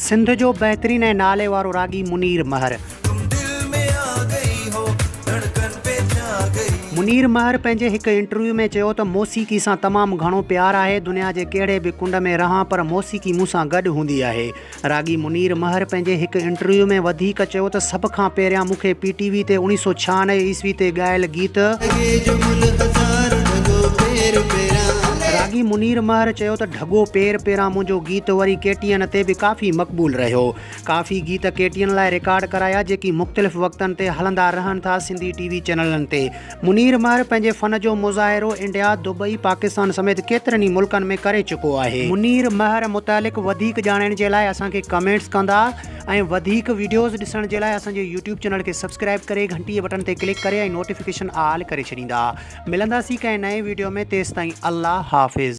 سنڌ جو بهترين ۽ نالي وارو راڳي منير مهر. منير مهر پنهنجي هڪ انٽرويو ۾ چيو ته موسيقي سان تمام گهڻو پيار آهي، دنيا جي ڪهڙي به ڪنڊ ۾ رهان پر موسيقي مون سان گڏ هوندي آهي. راڳي منير مهر پنهنجي هڪ انٽرويو ۾ وڌيڪ چيو ته سڀ کان پهريان مون کي پي ٽي وي تي 1996 عيسوي تي ڳايل گيت راڳي منير مهر چيو ته ڍڳو پير پيران منهنجو گيت وري ڪي ٽي اين تي به ڪافي مقبول رهيو. ڪافي گيت ڪي ٽي اين لاء رڪارڊ ڪرايا جيڪي مختلف وقتن تي هلندا رهن ٿا سنڌي ٽي وي چينلن تي. منير مهر پنهنجي فن جو مظاهرو انڊيا، دبئي، پاڪستان سميت ڪيترن ئي ملڪن ۾ ڪري چڪو آهي. منير مهر متعلق وڌيڪ ڄاڻڻ جي لاء اسان کي ڪمينٽس ڪندا ۽ وڌيڪ وڊيوز ڏسڻ جي لاء اسان جي يوٽيوب چينل کي سبسڪرائيب ڪري گهنٽي جي بٽڻ تي ڪلڪ ڪري ۽ نوٽيفڪيشن آل ڪري ڇڏيندا. ملنداسين ڪنهن نئين وڊيو ۾ تيستائين الله حافظ.